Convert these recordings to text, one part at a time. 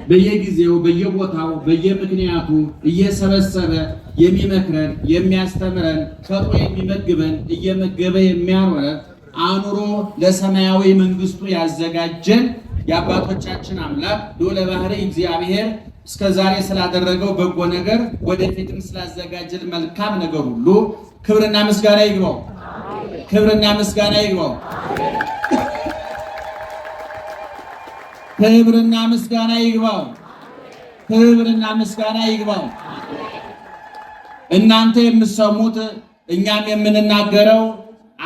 በየጊዜው በየቦታው በየምክንያቱ እየሰበሰበ የሚመክረን፣ የሚያስተምረን፣ ፈጥሮ የሚመግበን፣ እየመገበ የሚያኖረን፣ አኑሮ ለሰማያዊ መንግስቱ ያዘጋጀን የአባቶቻችን አምላክ ልዑለ ባሕርይ እግዚአብሔር እስከ ዛሬ ስላደረገው በጎ ነገር ወደፊትም ስላዘጋጀን መልካም ነገር ሁሉ ክብርና ምስጋና ይግባው። ክብርና ምስጋና ይግባው። ክብርና ምስጋና ይግባው። ክብርና ምስጋና ይግባው። እናንተ የምትሰሙት እኛም የምንናገረው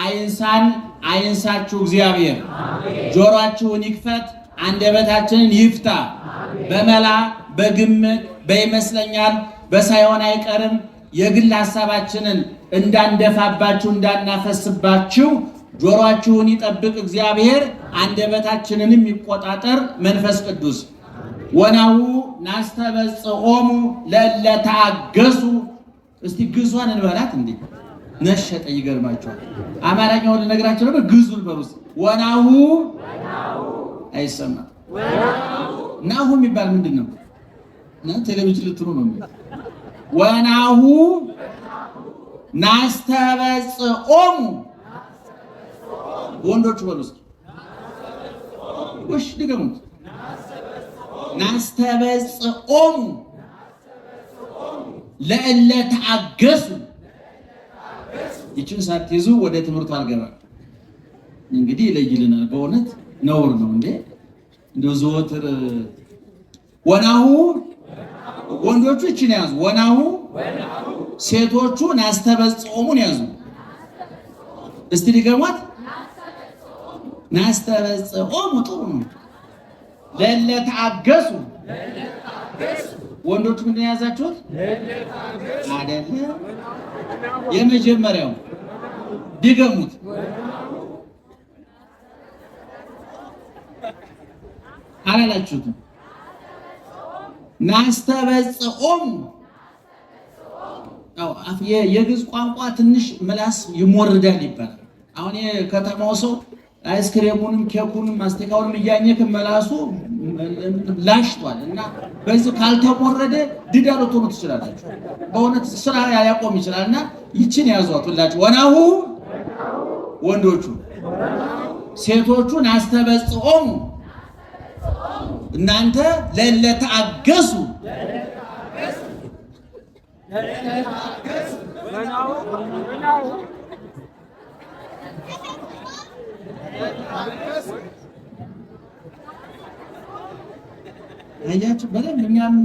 አይንሳን አይንሳችሁ እግዚአብሔር። ጆሮአችሁን ይክፈት፣ አንደበታችንን ይፍታ። በመላ በግምት በይመስለኛል በሳይሆን አይቀርም የግል ሀሳባችንን እንዳንደፋባችሁ እንዳናፈስባችሁ ጆሮአችሁን ይጠብቅ እግዚአብሔር፣ አንደበታችንንም ይቆጣጠር መንፈስ ቅዱስ። ወናሁ ናስተበጽዖሙ ለእለ ተአገሱ። እስቲ ግዟን እንበላት እንዴ ነሸጠ። ይገርማቸዋል። አማርኛውን ልነግራቸው ነበር። ግዙን በሉስ። ወናሁ አይሰማም። ናሁ የሚባል ምንድን ነው? ቴሌቪዥን ልትሉ ነው። ወናሁ ናስተበጽዖሙ ወንዶቹ በሉ እስኪ ወሽ ድገሙት። ናስተበጽዖሙ ለእለ ተአገሱ። ይችን ሳትይዙ ወደ ትምህርቱ አልገባም። እንግዲህ ይለይልናል። በእውነት ነውር ነው እንዴ! እንደው ዘወትር ወናሁ ወንዶቹ ይችን ያዙ። ወናሁ ሴቶቹ ናስተበጽዖሙን ያዙ። እስቲ ድገሟት። ናስተበጽዖሙ ጥሩ ነው። ለእለ ተአገሱ ወንዶቹ ምንድን ነው የያዛችሁት? አይደለ? የመጀመሪያው ድገሙት። አላላችሁትም? ናስተበጽዖሙ የግዕዝ ቋንቋ ትንሽ ምላስ ይሞርዳል ይባላል። አሁን የከተማው ሰው አይስክሬሙንም ኬኩንም ማስቲካውንም እያኘክ መላሱ ላሽቷል እና በዚህ ካልተሞረደ ድዳ ልትሆኑ ትችላላችሁ። በእውነት ስራ ያቆም ይችላል። እና ይችን ያዟት ሁላችሁ። ወናሁ ወንዶቹ ሴቶቹን አስተበጽዖሙ እናንተ ለእለ ተአገሱ አያችሁ በደንብ። እኛም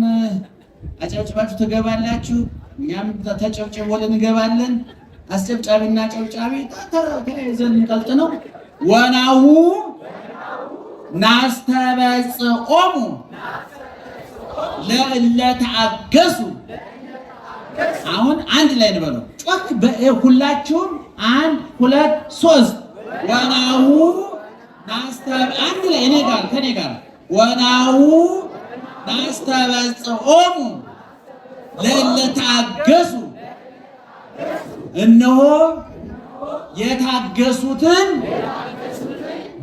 አጨብጭባችሁ ትገባላችሁ፣ እኛም ተጨብጭቦልን እንገባለን። አስጨብጫቢና ጨብጫቢ ተያይዘን እንቀልጥ ነው። ወናሁ ናስተበጽዖሙ ለእለ ተአገሱ። አሁን አንድ ላይ እንበለው ጮክ ሁላችሁም፣ አንድ ሁለት ሶስት። ወናሁ አንድ ላይ እኔ ጋር ከኔ ጋር ወናሁ ናስተበጽዖሙ ለእለ ተአገሱ። እነሆ የታገሱትን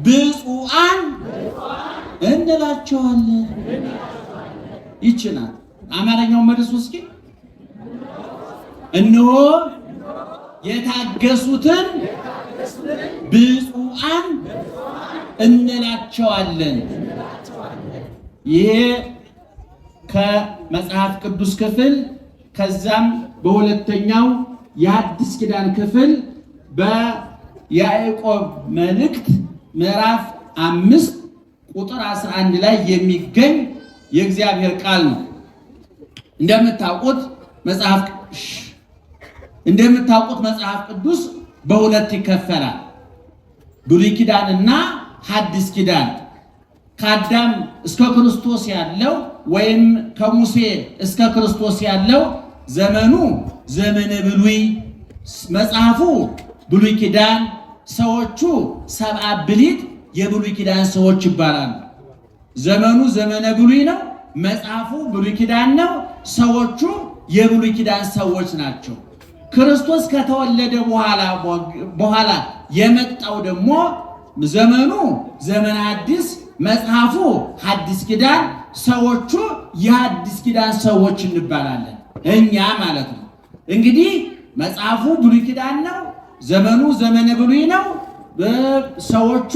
ብፁዓን እንላቸዋለን። ይችናት አማርኛውን መልሱ እስኪ። እነሆ የታገሱትን ብፁዓን እንላቸዋለን። ይሄ ከመጽሐፍ ቅዱስ ክፍል ከዛም በሁለተኛው የአዲስ ኪዳን ክፍል በያዕቆብ መልእክት ምዕራፍ 5 ቁጥር 11 ላይ የሚገኝ የእግዚአብሔር ቃል ነው። እንደምታውቁት መጽሐፍ ቅዱስ በሁለት ይከፈላል፣ ብሉይ ኪዳንና ሐዲስ ኪዳን። ከአዳም እስከ ክርስቶስ ያለው ወይም ከሙሴ እስከ ክርስቶስ ያለው ዘመኑ ዘመነ ብሉይ፣ መጽሐፉ ብሉይ ኪዳን፣ ሰዎቹ ሰብአ ብሊት የብሉይ ኪዳን ሰዎች ይባላሉ። ዘመኑ ዘመነ ብሉይ ነው። መጽሐፉ ብሉይ ኪዳን ነው። ሰዎቹ የብሉይ ኪዳን ሰዎች ናቸው። ክርስቶስ ከተወለደ በኋላ የመጣው ደግሞ ዘመኑ ዘመነ አዲስ፣ መጽሐፉ ሐዲስ ኪዳን፣ ሰዎቹ የአዲስ ኪዳን ሰዎች እንባላለን፣ እኛ ማለት ነው። እንግዲህ መጽሐፉ ብሉይ ኪዳን ነው። ዘመኑ ዘመነ ብሉይ ነው። ሰዎቹ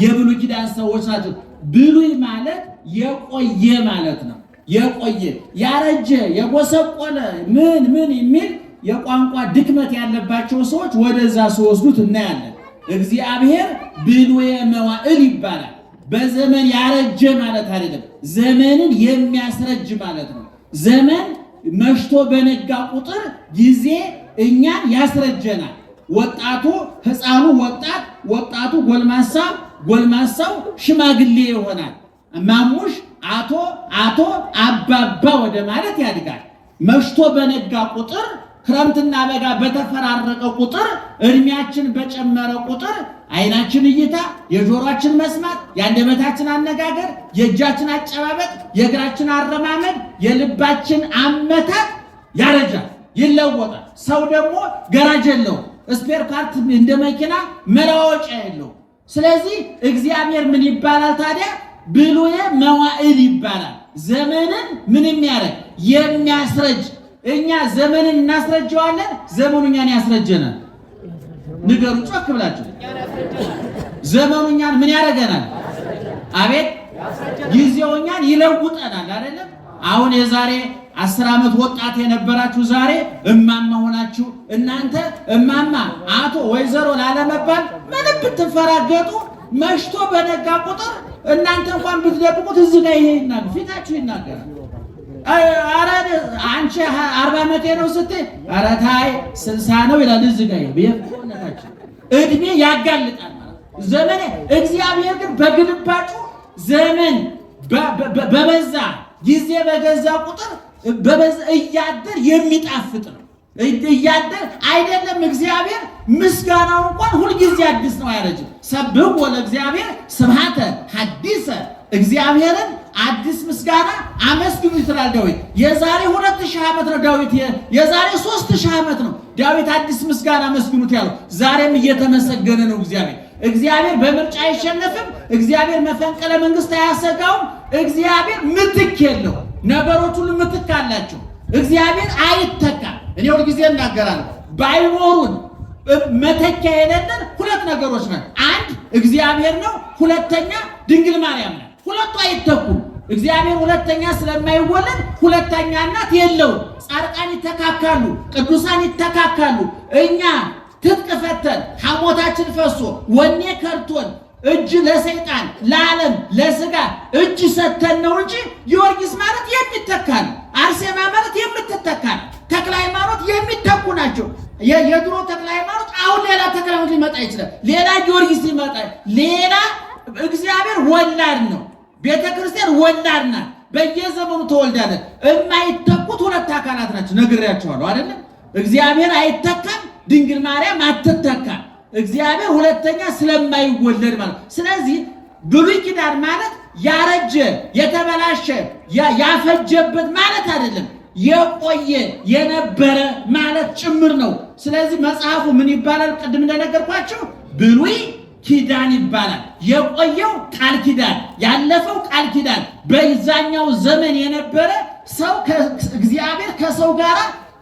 የብሉይ ኪዳን ሰዎች ናቸው። ብሉይ ማለት የቆየ ማለት ነው። የቆየ፣ ያረጀ፣ የጎሰቆለ ምን ምን የሚል የቋንቋ ድክመት ያለባቸው ሰዎች ወደዛ ሲወስዱት እናያለን። እግዚአብሔር ብሉየ መዋዕል ይባላል። በዘመን ያረጀ ማለት አይደለም፣ ዘመንን የሚያስረጅ ማለት ነው። ዘመን መሽቶ በነጋ ቁጥር ጊዜ እኛን ያስረጀናል። ወጣቱ ሕፃኑ ወጣት፣ ወጣቱ ጎልማሳ፣ ጎልማሳው ሽማግሌ ይሆናል። ማሙሽ አቶ፣ አቶ አባባ ወደ ማለት ያድጋል። መሽቶ በነጋ ቁጥር፣ ክረምትና በጋ በተፈራረቀ ቁጥር፣ እድሜያችን በጨመረ ቁጥር አይናችን እይታ፣ የጆሮአችን መስማት፣ የአንደበታችን አነጋገር፣ የእጃችን አጨባበጥ፣ የእግራችን አረማመድ፣ የልባችን አመታት ያረጃል፣ ይለወጣል። ሰው ደግሞ ገራጅ የለውም፣ spare part እንደ መኪና መለዋወጫ የለውም። ስለዚህ እግዚአብሔር ምን ይባላል ታዲያ? ብሉየ መዋዕል ይባላል። ዘመንን ምን የሚያደርግ? የሚያስረጅ። እኛ ዘመንን እናስረጀዋለን፣ ዘመኑ እኛን ያስረጀናል። ንገሩ ጮክ ብላችሁ። ዘመኑ እኛን ምን ያደርገናል? አቤት፣ ጊዜው እኛን ይለውጠናል። አይደለም? አሁን የዛሬ 10 ዓመት ወጣት የነበራችሁ ዛሬ እማማ ሆናችሁ እናንተ እማማ፣ አቶ፣ ወይዘሮ ላለመባል ምንም ብትፈራገጡ መሽቶ በነጋ ቁጥር እናንተ እንኳን ብትደብቁት እዚህ ጋር ይሄ ይናገር፣ ፊታችሁ ይናገራል። ኧረ አንቺ 40 ዓመቴ ነው ስትይ ኧረ ታይ 60 ነው ይላል። እዚህ ጋር ይሄ እድሜ ያጋልጣል ማለት ዘመን። እግዚአብሔር ግን በግልባጩ ዘመን በበዛ ጊዜ በገዛ ቁጥር በበዛ እያደር የሚጣፍጥ ነው። እያደር አይደለም፣ እግዚአብሔር ምስጋናው እንኳን ሁልጊዜ አዲስ ነው፣ አያረጅም። ሰብሕዎ ለእግዚአብሔር ስብሐተ ሐዲሰ፣ እግዚአብሔርን አዲስ ምስጋና አመስግኑ ይላል ዳዊት። የዛሬ 2000 ዓመት ነው ዳዊት፣ የዛሬ 3000 ዓመት ነው ዳዊት አዲስ ምስጋና አመስግኑት ያለው። ዛሬም እየተመሰገነ ነው እግዚአብሔር። እግዚአብሔር በምርጫ አይሸነፍም። እግዚአብሔር መፈንቅለ መንግስት አያሰጋውም። እግዚአብሔር ምትክ የለው። ነገሮች ሁሉ ምትክ አላቸው። እግዚአብሔር አይተካም። እኔ ሁልጊዜ እናገራለሁ። ባይኖሩን መተኪያ የሌለን ሁለት ነገሮች ናቸው። አንድ እግዚአብሔር ነው፣ ሁለተኛ ድንግል ማርያም ናት። ሁለቱ አይተኩም። እግዚአብሔር ሁለተኛ ስለማይወለድ ሁለተኛ እናት የለውም። ጻድቃን ይተካካሉ፣ ቅዱሳን ይተካካሉ። እኛ ትጥቅ ፈተን፣ ሐሞታችን ፈሶ፣ ወኔ ከርቶን እጅ ለሰይጣን፣ ለዓለም፣ ለስጋ እጅ ሰተን ነው እንጂ ጊዮርጊስ ማለት የሚተካ ነው። አርሴማ ማለት የምትተካ ነው። ተክለ ሃይማኖት የሚተኩ ናቸው። የድሮ ተክለ ሃይማኖት አሁን ሌላ ተክለ ሃይማኖት ሊመጣ ይችላል። ሌላ ጊዮርጊስ ሊመጣ፣ ሌላ። እግዚአብሔር ወላድ ነው። ቤተ ክርስቲያን ወላድ ናት። በየዘመኑ ተወልዳለች። የማይተኩት ሁለት አካላት ናቸው። ነግሬያቸዋለሁ አይደለም? እግዚአብሔር አይተካም፣ ድንግል ማርያም አትተካም። እግዚአብሔር ሁለተኛ ስለማይወለድ ማለት። ስለዚህ ብሉይ ኪዳን ማለት ያረጀ፣ የተበላሸ፣ ያፈጀበት ማለት አይደለም። የቆየ፣ የነበረ ማለት ጭምር ነው። ስለዚህ መጽሐፉ ምን ይባላል? ቅድም እንደነገርኳችሁ ብሉይ ኪዳን ይባላል። የቆየው ቃል ኪዳን፣ ያለፈው ቃል ኪዳን፣ በዛኛው ዘመን የነበረ ሰው እግዚአብሔር ከሰው ጋር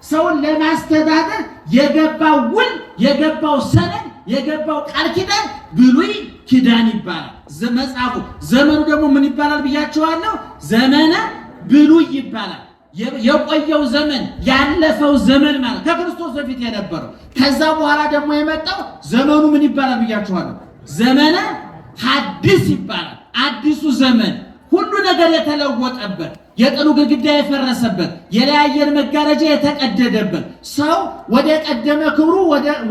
ሰውን ለማስተዳደር የገባው ውል፣ የገባው ሰነድ፣ የገባው ቃል ኪዳን ብሉይ ኪዳን ይባላል። መጽሐፉ ዘመኑ ደግሞ ምን ይባላል ብያቸዋለሁ? ዘመነ ብሉይ ይባላል። የቆየው ዘመን፣ ያለፈው ዘመን ማለት ከክርስቶስ በፊት የነበረው። ከዛ በኋላ ደግሞ የመጣው ዘመኑ ምን ይባላል ብያችኋለሁ? ዘመነ ሐዲስ ይባላል። አዲሱ ዘመን፣ ሁሉ ነገር የተለወጠበት፣ የጥሉ ግድግዳ የፈረሰበት፣ የለያየን መጋረጃ የተቀደደበት፣ ሰው ወደ ቀደመ ክብሩ፣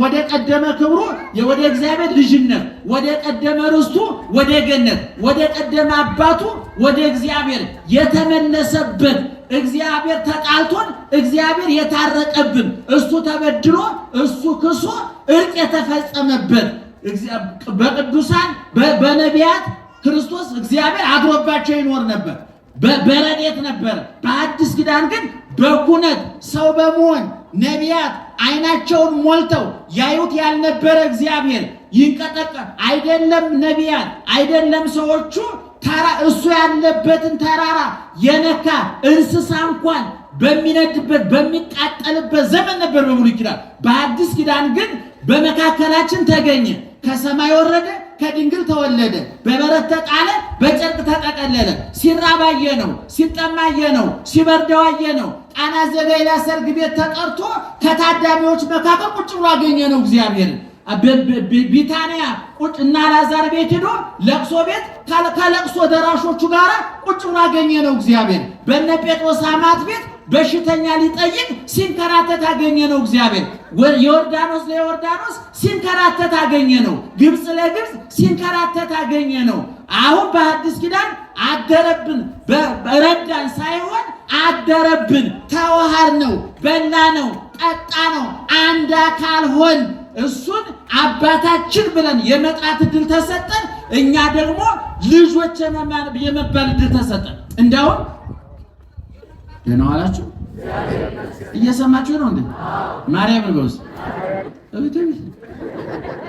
ወደ ቀደመ ክብሩ፣ ወደ እግዚአብሔር ልጅነት፣ ወደ ቀደመ ርስቱ፣ ወደ ገነት፣ ወደ ቀደመ አባቱ ወደ እግዚአብሔር የተመለሰበት፣ እግዚአብሔር ተጣልቶን እግዚአብሔር የታረቀብን፣ እሱ ተበድሎ እሱ ክሶ እርቅ የተፈጸመበት፣ በቅዱሳን በነቢያት ክርስቶስ እግዚአብሔር አድሮባቸው ይኖር ነበር። በረድኤት ነበር። በአዲስ ኪዳን ግን በኩነት ሰው በመሆን ነቢያት አይናቸውን ሞልተው ያዩት ያልነበረ እግዚአብሔር ይንቀጠቀጥ አይደለም፣ ነቢያት አይደለም ሰዎቹ። እሱ ያለበትን ተራራ የነካ እንስሳ እንኳን በሚነድበት በሚቃጠልበት ዘመን ነበር በብሉይ ኪዳን። በአዲስ ኪዳን ግን በመካከላችን ተገኘ። ከሰማይ ወረደ፣ ከድንግል ተወለደ፣ በበረት ተጣለ፣ በጨርቅ ተጠቀለለ። ሲራብ አየነው፣ ሲጠማ አየነው፣ ሲበርደው አየነው። ቃና ዘገሊላ ሰርግ ቤት ተጠርቶ ከታዳሚዎች መካከል ቁጭ ብሎ አገኘነው እግዚአብሔርን። ቢታንያ ቁጭ እና አልዓዛር ቤት ሄዶ ለቅሶ ቤት ከለቅሶ ደራሾቹ ጋር ቁጭ ብሎ አገኘነው እግዚአብሔር። በነ ጴጥሮስ አማት ቤት በሽተኛ ሊጠይቅ ሲንከራተት አገኘነው እግዚአብሔር። ዮርዳኖስ ለዮርዳኖስ ሲንከራተት አገኘነው። ግብፅ ለግብፅ ሲንከራተት አገኘነው። አሁን በአዲስ ኪዳን አደረብን፣ ረዳን ሳይሆን አደረብን። ተዋሃድ ነው፣ በላ ነው፣ ጠጣ ነው፣ አንድ አካል ሆን። እሱን አባታችን ብለን የመጥራት ዕድል ተሰጠን። እኛ ደግሞ ልጆች የመባል ዕድል ተሰጠን። እንዳውም ደህና ዋላችሁ? እየሰማችሁ ነው እንዴ? ማርያምን በሉ እስኪ።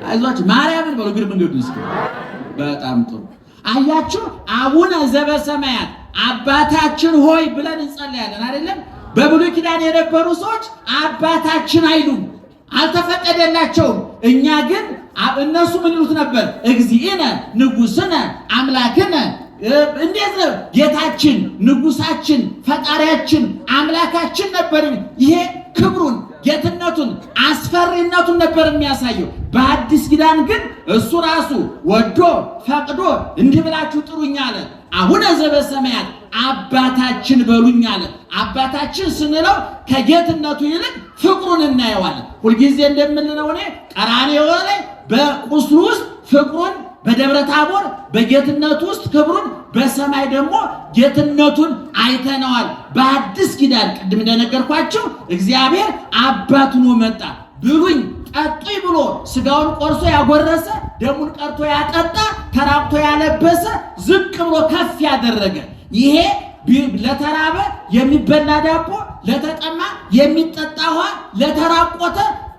አይዟችሁ ማርያምን በሉ። እግር መንገዱን እስኪ። በጣም ጥሩ አያችሁ። አቡነ ዘበሰማያት አባታችን ሆይ ብለን እንጸልያለን አይደለም? በብሉይ ኪዳን የነበሩ ሰዎች አባታችን አይሉም፣ አልተፈቀደላቸውም። እኛ ግን እነሱ ምን ይሉት ነበር? እግዚእነ፣ ንጉስነ፣ አምላክነ። እንዴት ነው? ጌታችን፣ ንጉሳችን፣ ፈጣሪያችን፣ አምላካችን ነበር። ይሄ ክብሩን፣ ጌትነቱን፣ አስፈሪነቱን ነበር የሚያሳየው። በአዲስ ኪዳን ግን እሱ ራሱ ወዶ ፈቅዶ እንዲህ ብላችሁ ጥሩኝ አለ። አቡነ ዘበሰማያት አባታችን በሉኝ አለ። አባታችን ስንለው ከጌትነቱ ይልቅ ፍቅሩን እናየዋለን። ሁልጊዜ እንደምንለው እኔ ቀራንዮ ላይ በቁስሉ ውስጥ ፍቅሩን፣ በደብረ ታቦር በጌትነቱ ውስጥ ክብሩን፣ በሰማይ ደግሞ ጌትነቱን አይተነዋል። በአዲስ ኪዳን ቅድም እንደነገርኳቸው እግዚአብሔር አባት ሆኖ መጣ። ብሉኝ ጠጡኝ ብሎ ስጋውን ቆርሶ ያጎረሰ፣ ደሙን ቀርቶ ያጠጣ፣ ተራቁቶ ያለበሰ፣ ዝቅ ብሎ ከፍ ያደረገ፣ ይሄ ለተራበ የሚበላ ዳቦ፣ ለተጠማ የሚጠጣ ውሃ፣ ለተራቆተ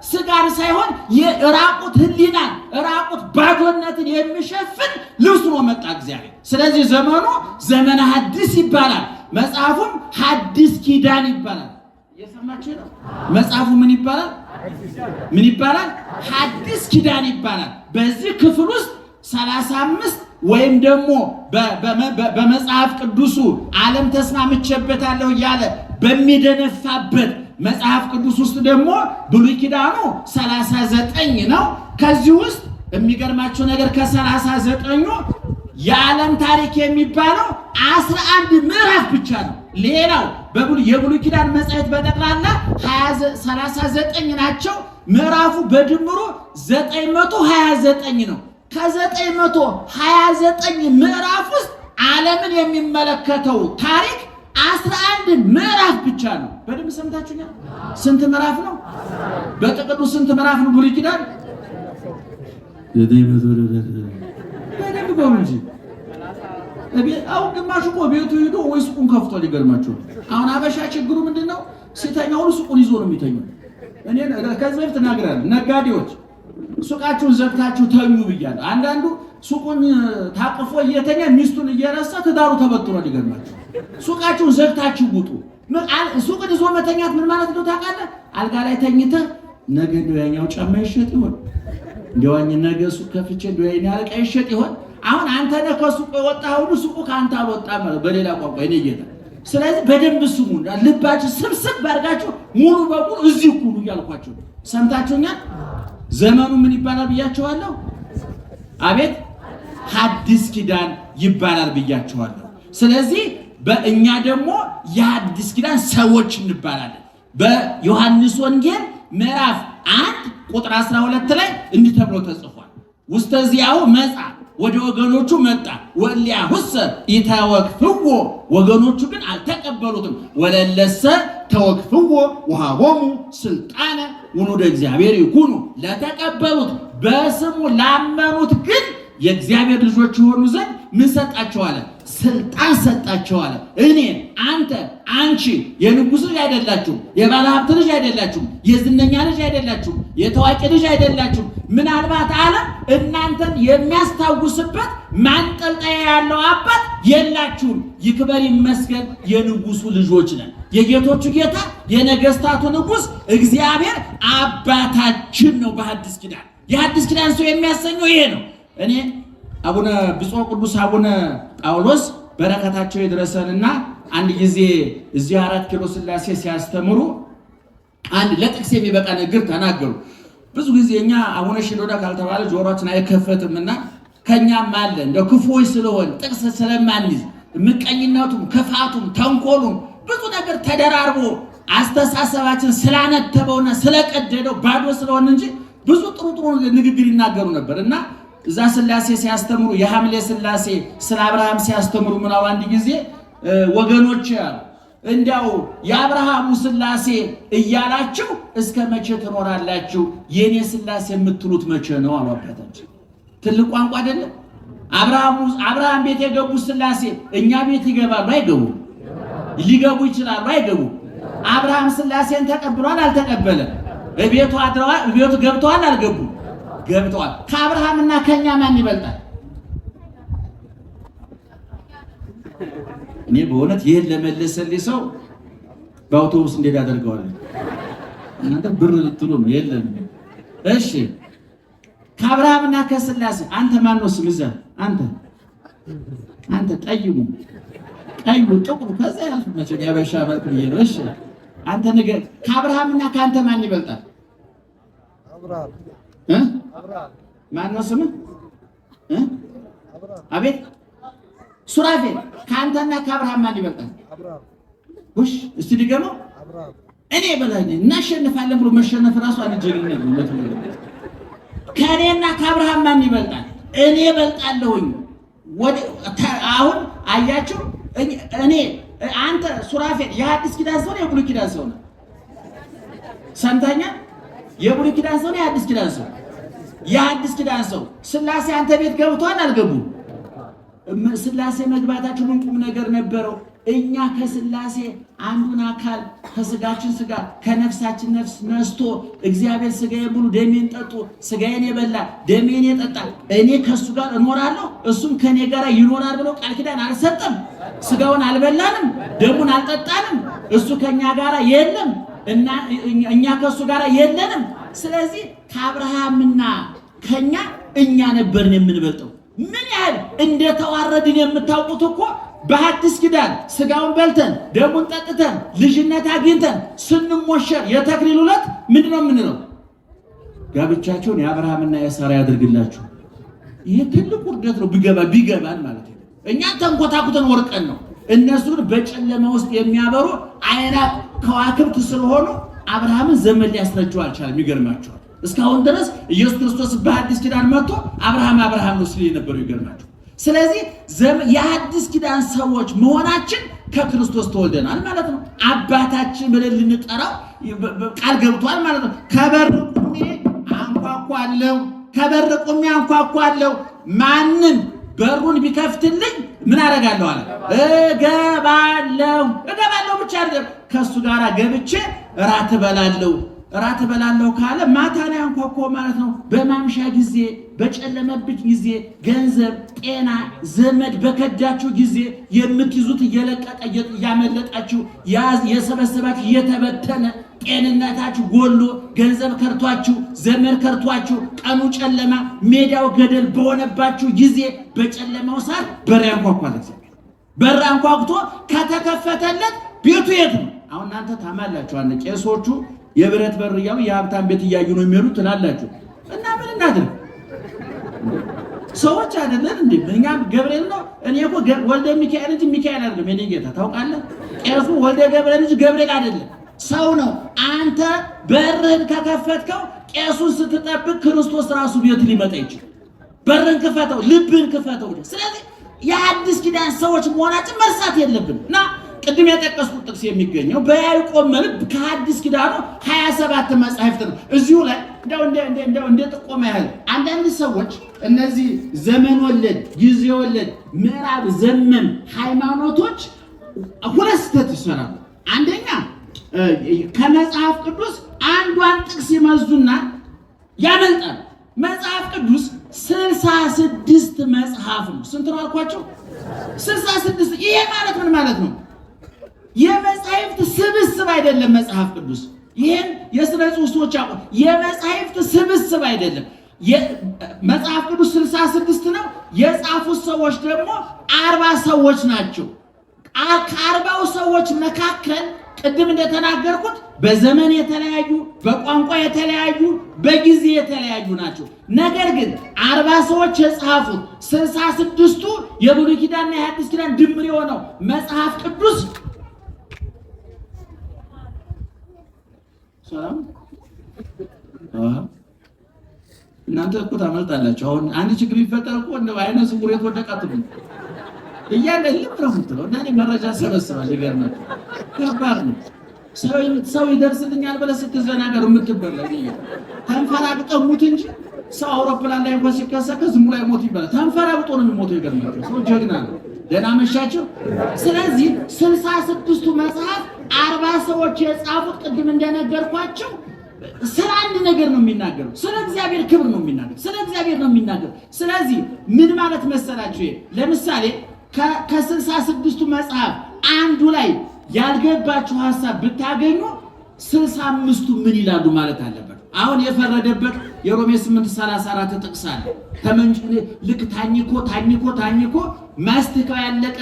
ስጋን ሳይሆን የራቁት ሕሊናን ራቁት ባዶነትን የሚሸፍን ልብስ ሆኖ መጣ እግዚአብሔር። ስለዚህ ዘመኑ ዘመነ ሐዲስ ይባላል። መጽሐፉም ሐዲስ ኪዳን ይባላል። እየሰማችሁ ነው? መጽሐፉ ምን ይባላል? ምን ይባላል? ሐዲስ ኪዳን ይባላል። በዚህ ክፍል ውስጥ 35 ወይም ደግሞ በመጽሐፍ ቅዱሱ ዓለም ተስማምቼበታለሁ እያለ በሚደነፋበት መጽሐፍ ቅዱስ ውስጥ ደግሞ ብሉይ ኪዳኑ 39 ነው። ከዚህ ውስጥ የሚገርማቸው ነገር ከ39ኙ የዓለም ታሪክ የሚባለው 11 ምዕራፍ ብቻ ነው። ሌላው የብሉይ ኪዳን መጻሕፍት በጠቅላላ 39 ናቸው። ምዕራፉ በድምሩ 929 ነው። ከ929 ምዕራፍ ውስጥ ዓለምን የሚመለከተው ታሪክ 11 ምዕራፍ ብቻ ነው። በደንብ ሰምታችሁኛል? ስንት ምዕራፍ ነው? በጥቅሉ ስንት ምዕራፍ ነው ብሉይ ኪዳን? በደንብ በሉ እንጂ። አሁን ግማሹ እኮ ቤቱ ሄዶ ወይ ሱቁን ከፍቷል። ይገርማችኋል። አሁን አበሻ ችግሩ ምንድን ነው? ሲተኛ ሁሉ ሱቁን ይዞ ነው የሚተኛው። እኔ ከዚህ በፊት እናግራለሁ። ነጋዴዎች ሱቃችሁን ዘግታችሁ ተኙ ብያለሁ። አንዳንዱ ሱቁን ታቅፎ እየተኛ ሚስቱን እየረሳ ትዳሩ ተበጥሯል። ይገርማችሁ። ሱቃችሁን ዘግታችሁ ውጡ። ሱቅን ይዞ መተኛት ምን ማለት ነው ታውቃለህ? አልጋ ላይ ተኝተህ ነገ እንደው ያኛው ጫማ ይሸጥ ይሆን፣ እንደው ነገ ሱቅ ከፍቼ እንደው ያኛው አለቃ ይሸጥ ይሆን? አሁን አንተ ነህ ከሱቅ የወጣህ ሁሉ ሱቁ ከአንተ አልወጣም ማለት በሌላ ቋንቋ የኔ ጌታ። ስለዚህ በደንብ ስሙ፣ ልባችሁ ስብስብ አድርጋችሁ ሙሉ በሙሉ እዚህ ኩሉ እያልኳችሁ ሰምታችሁኛል። ዘመኑ ምን ይባላል ብያችኋለሁ? አቤት ሐዲስ ኪዳን ይባላል ብያችኋለሁ። ስለዚህ በእኛ ደግሞ የሐዲስ ኪዳን ሰዎች እንባላለን። በዮሐንስ ወንጌል ምዕራፍ 1 ቁጥር 12 ላይ እንዲህ ተብሎ ተጽፏል። ውስተዚያው መጻ ወደ ወገኖቹ መጣ፣ ወእሊአሁሰ ኢተወክፍዎ ወገኖቹ ግን አልተቀበሉትም። ወለለሰ ተወክፍዎ ወሃቦሙ ስልጣነ ውሉደ እግዚአብሔር ይኩኑ፣ ለተቀበሉት በስሙ ላመኑት ግን የእግዚአብሔር ልጆች የሆኑ ዘንድ ምን ሰጣቸው አለ? ስልጣን ሰጣቸው አለ። እኔ፣ አንተ፣ አንቺ አንቺ የንጉሥ ልጅ አይደላችሁም፣ የባለ ሀብት ልጅ አይደላችሁም፣ የዝነኛ ልጅ አይደላችሁም፣ የታዋቂ ልጅ አይደላችሁም። ምናልባት ዓለም እናንተን የሚያስታውስበት ማንጠልጠያ ያለው አባት የላችሁም። ይክበር ይመስገን የንጉሱ ልጆች ነን። የጌቶቹ ጌታ የነገስታቱ ንጉሥ እግዚአብሔር አባታችን ነው። በሐዲስ ኪዳን የሐዲስ ኪዳን ሰው የሚያሰኘው ይሄ ነው። እኔ አቡነ ብፁዕ ቅዱስ አቡነ ጳውሎስ በረከታቸው የደረሰንና አንድ ጊዜ እዚህ 4 ኪሎ ስላሴ ሲያስተምሩ አንድ ለጥቅስ የሚበቃ ንግግር ተናገሩ። ብዙ ጊዜ እኛ አቡነ ሽኖዳ ካልተባለ ጆሮአችን አይከፈትምና ከኛም አለ እንደ ክፉዎች ስለሆን ጥቅስ ስለማንይዝ ምቀኝነቱም ክፋቱም ተንኮሉም ብዙ ነገር ተደራርቦ አስተሳሰባችን ስላነተበውና ስለቀደደው ባዶ ስለሆን እንጂ ብዙ ጥሩ ጥሩ ንግግር ይናገሩ ነበር። እና እዛ ስላሴ ሲያስተምሩ የሐምሌ ስላሴ ስለ አብርሃም ሲያስተምሩ ምናው አንድ ጊዜ ወገኖች ያሉ እንዲያው የአብርሃሙ ስላሴ እያላችሁ እስከ መቼ ትኖራላችሁ? የኔ ስላሴ የምትሉት መቼ ነው አሉ አባታችን። ትልቅ ቋንቋ አይደለም? አብርሃም ቤት የገቡ ስላሴ እኛ ቤት ይገባሉ አይገቡም? ሊገቡ ይችላሉ አይገቡም? አብርሃም ስላሴን ተቀብሏል አልተቀበለም? እቤቱ አድረዋል፣ እቤቱ ገብተዋል አልገቡም? ገብተዋል። ከአብርሃምና ከኛ ማን ይበልጣል? እኔ በእውነት ይህን ለመለሰልኝ ሰው በአውቶቡስ እንዴት አደርገዋለሁ? እናንተ ብር ልትሉ ነው። የለም። እሺ ከአብርሃምና ከስላሴ አንተ ማን ነው ስም? እዛ አንተ አንተ ጠይሙ ቀዩ ጥቁሩ ከዛ ያልፍ መቼም ያበሻ መልክ ብዬ ነው። እሺ አንተ ንገር፣ ከአብርሃምና ከአንተ ማን ይበልጣል? አብርሃም እ አብርሃም ማን ነው ስምህ? እ አቤት ሱራፌል፣ ከአንተና ከአብርሃም ማን ይበልጣል? አብርሃም ውሽ እስቲ ድገመው። አብርሃም እኔ በላይ ነኝ እናሸንፋለን ብሎ መሸነፍ ራሱ አንድ ጀግንነት ነው። ከእኔና ከአብርሃም ማን ይበልጣል? እኔ እበልጣለሁኝ። አሁን አያችሁ፣ እኔ አንተ ሱራፌል የሐዲስ ኪዳን ሰው ነው የብሉይ ኪዳን ሰው ነው? ሰምተኛል? የብሉይ ኪዳን ሰው ነው የሐዲስ ኪዳን ሰው? የሐዲስ ኪዳን ሰው። ስላሴ አንተ ቤት ገብቷል አልገቡም? ስላሴ መግባታቸው ምን ቁም ነገር ነበረው? እኛ ከስላሴ አንዱን አካል ከስጋችን ስጋ ከነፍሳችን ነፍስ ነስቶ እግዚአብሔር ስጋዬን ብሉ ደሜን ጠጡ፣ ስጋዬን የበላ ደሜን የጠጣ እኔ ከሱ ጋር እኖራለሁ እሱም ከኔ ጋር ይኖራል ብሎ ቃል ኪዳን አልሰጠም። ስጋውን አልበላንም፣ ደሙን አልጠጣንም። እሱ ከኛ ጋር የለም እና እኛ ከሱ ጋር የለንም። ስለዚህ ከአብርሃምና ከኛ እኛ ነበርን የምንበልጠው። ምን ያህል እንደተዋረድን የምታውቁት እኮ በሐዲስ ኪዳን ስጋውን በልተን ደሙን ጠጥተን ልጅነት አግኝተን ስንሞሸር የተክሊል ዕለት ምንድን ነው የምንለው? ጋብቻቸውን የአብርሃምና የሳራ ያድርግላችሁ። ይህ ትልቅ ውርደት ነው። ቢገባን ማለት ነው። እኛ ተንኮታኩተን ወርቀን ነው። እነሱ ግን በጨለማ ውስጥ የሚያበሩ አይናቅ ከዋክብት ስለሆኑ አብርሃምን ዘመን ሊያስረጀው አልቻለም። ይገርማቸዋል። እስካሁን ድረስ ኢየሱስ ክርስቶስ በሐዲስ ኪዳን መጥቶ አብርሃም አብርሃም ነው ሲል የነበረው ይገርማቸዋል። ስለዚህ የሐዲስ ኪዳን ሰዎች መሆናችን ከክርስቶስ ተወልደናል ማለት ነው። አባታችን ብለን ልንጠራው ቃል ገብቷል ማለት ነው። ከበር ቆሜ አንኳኳለሁ፣ ከበር ቆሜ አንኳኳለሁ፣ ማንም በሩን ቢከፍትልኝ ምን አደርጋለሁ አለ? እገባለሁ። እገባለሁ ብቻ አይደለም፣ ከእሱ ጋር ገብቼ እራት እበላለሁ። እራት እበላለሁ ካለ ማታ ላይ አንኳኳ ማለት ነው። በማምሻ ጊዜ፣ በጨለመብኝ ጊዜ፣ ገንዘብ፣ ጤና፣ ዘመድ በከዳችሁ ጊዜ የምትይዙት እየለቀቀ እያመለጣችሁ የሰበሰባችሁ እየተበተነ ጤንነታችሁ ጎሎ ገንዘብ ከርቷችሁ ዘመድ ከርቷችሁ ቀኑ ጨለማ ሜዳው ገደል በሆነባችሁ ጊዜ በጨለማው ሰዓት በር ያንኳኳል እግዚአብሔር። በር አንኳኩቶ ከተከፈተለት ቤቱ የት ነው? አሁን እናንተ ታማላችሁ። አንድ ቄሶቹ የብረት በር እያሉ የሀብታም ቤት እያዩ ነው የሚሄዱት ትላላችሁ። እና ምን እናድርግ? ሰዎች አይደለን እንዴ? እኛም ገብርኤል ነው። እኔ እኮ ወልደ ሚካኤል እንጂ ሚካኤል አይደለም። የኔ ጌታ ታውቃለህ። ቄሱ ወልደ ገብርኤል እንጂ ገብርኤል አይደለም፣ ሰው ነው። አንተ በርህን ከከፈትከው ቄሱን ስትጠብቅ ክርስቶስ ራሱ ቤት ሊመጣ ይችላል። በርህን ክፈተው፣ ልብህን ክፈተው። ስለዚህ የአዲስ ኪዳን ሰዎች መሆናችን መርሳት የለብንም። እና ቅድም የጠቀስኩት ጥቅስ የሚገኘው በያዕቆብ መልእክት ከሐዲስ ኪዳኑ 27 መጻሕፍት ነው። እዚሁ ላይ እንደው እንደ ጥቆማ ያህል አንዳንድ ሰዎች እነዚህ ዘመን ወለድ ጊዜ ወለድ ምዕራብ ዘመን ሃይማኖቶች ሁለት ስህተት ይሰራሉ። ከመጽሐፍ ቅዱስ አንዷን ጥቅስ ይመዙና ያመልጣል። መጽሐፍ ቅዱስ 66 መጽሐፍ ነው። ስንት ነው አልኳቸው? 66። ይሄ ማለት ምን ማለት ነው? የመጻሕፍት ስብስብ አይደለም መጽሐፍ ቅዱስ። ይህን የሥነ ጽሑፍ ሰዎች ያውቁ። የመጻሕፍት ስብስብ አይደለም። መጽሐፍ ቅዱስ 66 ነው። የጻፉት ሰዎች ደግሞ 40 ሰዎች ናቸው። ከ40ው ሰዎች መካከል ቅድም እንደተናገርኩት በዘመን የተለያዩ፣ በቋንቋ የተለያዩ፣ በጊዜ የተለያዩ ናቸው። ነገር ግን 40 ሰዎች የጻፉት 66ቱ የብሉይ ኪዳንና የሐዲስ ኪዳን ድምር የሆነው መጽሐፍ ቅዱስ ሰላም እናንተ እኮ ታመልጣላችሁ። አሁን አንድ ችግር ቢፈጠር እኮ እንደው አይነ ስውር የት ወደቀ አትሉም እያለ ልብ ነው የምትለው። እና እኔ መረጃ ሰበስባለሁ። ይገርማል። ከባድ ነው። ሰው ይደርስልኛል ብለህ ስትዘናገር የምትበላ ተንፈራግጠህ ሙት እንጂ ሰው አውሮፕላን ላይ እንኳን ሲከሰከስ ዝም ብሎ አይሞት ይባላል። ተንፈራግጦ ነው የሚሞተው። ይገርማል። ሰው ጀግና ነው። ደህና መሻቸው። ስለዚህ 66ቱ መጽሐፍ 40 ሰዎች የጻፉት ቅድም እንደነገርኳቸው ስለ አንድ ነገር ነው የሚናገረው። ስለ እግዚአብሔር ክብር ነው የሚናገረው። ስለ እግዚአብሔር ነው የሚናገረው። ስለዚህ ምን ማለት መሰላችሁ? ይሄ ለምሳሌ ከ66ቱ መጽሐፍ አንዱ ላይ ያልገባችሁ ሐሳብ ብታገኙ 65ቱ ምን ይላሉ ማለት አለበት። አሁን የፈረደበት የሮሜ 8:34 ጥቅስ አለ። ተመንጭ ልክ ታኝኮ ታኝኮ ታኝኮ ማስቲካው ያለቀ